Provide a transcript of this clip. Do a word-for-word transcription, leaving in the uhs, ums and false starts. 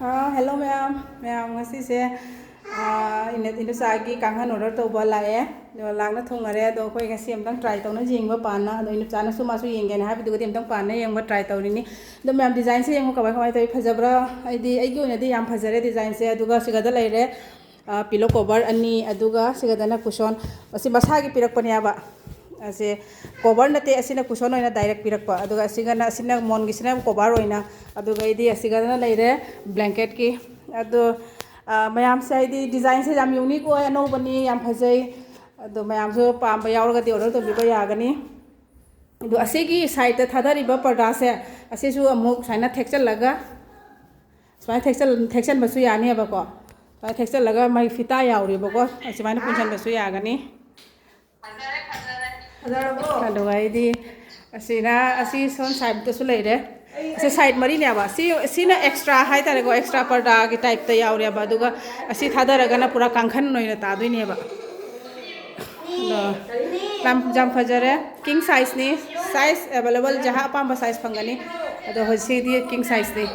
ꯑꯥ, hello ꯃꯌꯥꯝ꯫ ꯃꯌꯥꯝ, ꯉꯁꯤꯁꯦ, ꯑꯥ, ꯏꯅ-, ꯏꯅꯨꯆꯥꯒꯤ ꯀꯥꯡꯍꯟ order ꯇꯧꯕ ꯂꯥꯛꯑꯦ꯫ ꯑꯗꯣ ꯂꯥꯛꯅ ꯊꯨꯡꯉꯔꯦ꯫ ꯑꯗꯣ ꯑꯩꯈꯣꯏ ꯉꯁꯤ ꯑꯝꯇꯪ try ꯇꯧꯅ ꯌꯦꯡꯕ ꯄꯥꯟꯅ꯫ ꯑꯗꯣ ꯏꯅꯨꯆꯥꯅꯁꯨ ꯃꯥꯁꯨ ꯌꯦꯡꯒꯦꯅ ꯍꯥꯏꯕꯗꯨꯒꯗꯤ ꯑꯝꯇꯪ ꯄꯥꯟꯅ ꯌꯦꯡꯕ try ꯇꯧꯔꯤꯅꯤ꯫ ꯑꯗꯣ ꯃꯌꯥꯝ, designꯁꯦ ꯌꯦꯡꯉꯨ ꯀꯃꯥꯏ ꯀꯃꯥꯏ ꯇꯧꯋꯤ, ꯐꯖꯕ꯭ꯔꯥ? ꯑꯩꯗꯤ, ꯑꯩꯒꯤ ꯑꯣꯏꯅꯗꯤ ꯌꯥꯝ ꯐꯖꯔꯦ designꯁꯦ꯫ ꯑꯗꯨꯒ ꯁꯤꯒꯗ ꯂꯩꯔꯦ, ꯑꯥ, pillow cover ꯑꯅꯤ, ꯑꯗꯨꯒ ꯁꯤꯒꯗꯅ cushion꯫ ꯑꯁꯤ ꯃꯁꯥꯒꯤ ꯄꯤꯔꯛꯄꯅꯦꯕ꯫ ꯑꯁꯦ cover ꯅꯠꯇꯦ, ꯑꯁꯤꯅ cushion ꯑꯣꯏꯅ direct ꯄꯤꯔꯛꯄ꯫ ꯑꯗꯨꯒ ꯑꯁꯤꯒꯅ, ꯑꯁꯤꯅ ꯃꯣꯟꯒꯤꯁꯤꯅ cover ꯑꯣꯏꯅ, ꯑꯗꯨꯒ ꯑꯩꯗꯤ ꯑꯁꯤꯒꯗꯅ ꯂꯩꯔꯦ blanketꯀꯤ꯫ ꯑꯗꯣ, ꯑ, ꯃꯌꯥꯝꯁꯦ ꯍꯥꯏꯗꯤ designꯁꯦ ꯌꯥꯝ unique ꯑꯣꯏ, ꯑꯅꯧꯕꯅꯤ, ꯌꯥꯝ ꯐꯖꯩ꯫ ꯑꯗꯣ ꯃꯌꯥꯝꯁꯨ ꯄꯥꯝꯕ ꯌꯥꯎꯔꯒꯗꯤ order ꯇꯧꯕꯤꯕ ꯌꯥꯒꯅꯤ꯫ ꯑꯗꯣ ꯑꯁꯤꯒꯤ sideꯇ ꯊꯥꯗꯔꯤꯕ ꯄꯔꯗꯥꯁꯦ, ꯑꯁꯤꯁꯨ ꯑꯃꯨꯛ ꯁꯨꯃꯥꯏꯅ ꯊꯦꯛꯆꯜꯂꯒ, ꯁꯨꯃꯥꯏꯅ ꯊꯦꯛꯆꯜ-, ꯊꯦꯛꯆꯟꯕꯁꯨ ꯌꯥꯅꯦꯕꯀꯣ꯫ ꯁꯨꯃꯥꯏꯅ ꯊꯦꯛꯆꯜꯂꯒ ꯃꯥꯒꯤ ꯐꯤꯇꯥ ꯌꯥꯎꯔꯤꯕꯀꯣ, ꯁꯨꯃꯥꯏꯅ ꯄꯨꯟꯁꯤꯟꯕꯁꯨ ꯌꯥꯒꯅꯤ꯫ ꯐꯖꯔꯕꯣ? ꯑꯗꯨꯒ ꯑꯩꯗꯤ ꯑꯁꯤꯅ, ꯑꯁꯤ ꯁꯣꯝ sideꯇꯁꯨ ꯂꯩꯔꯦ꯫ ꯑꯁꯤ side ꯃꯔꯤꯅꯦꯕ꯫ ꯁꯤ, ꯁꯤꯅ extra ꯍꯥꯏꯇꯥꯔꯦꯀꯣ, extra ꯄꯔꯗꯥꯒꯤ typeꯇ ꯌꯥꯎꯔꯦꯕ꯫ ꯑꯗꯨꯒ ꯑꯁꯤ ꯊꯥꯗꯔꯒꯅ ꯄꯨꯔꯥ ꯀꯥꯡꯈꯟ ꯑꯣꯏꯅ ꯇꯥꯗꯣꯏꯅꯦꯕ꯫ ꯑꯗꯣ ꯌꯥꯝ, ꯌꯥꯝ ꯐꯖꯔꯦ꯫ King sizeꯅꯤ꯫ Size available, ꯖꯍꯥ ꯑꯄꯥꯝꯕ size ꯐꯪꯒꯅꯤ꯫ ꯑꯗꯣ ꯍꯧꯖꯤꯛꯁꯤꯗꯤ king sizeꯅꯤ꯫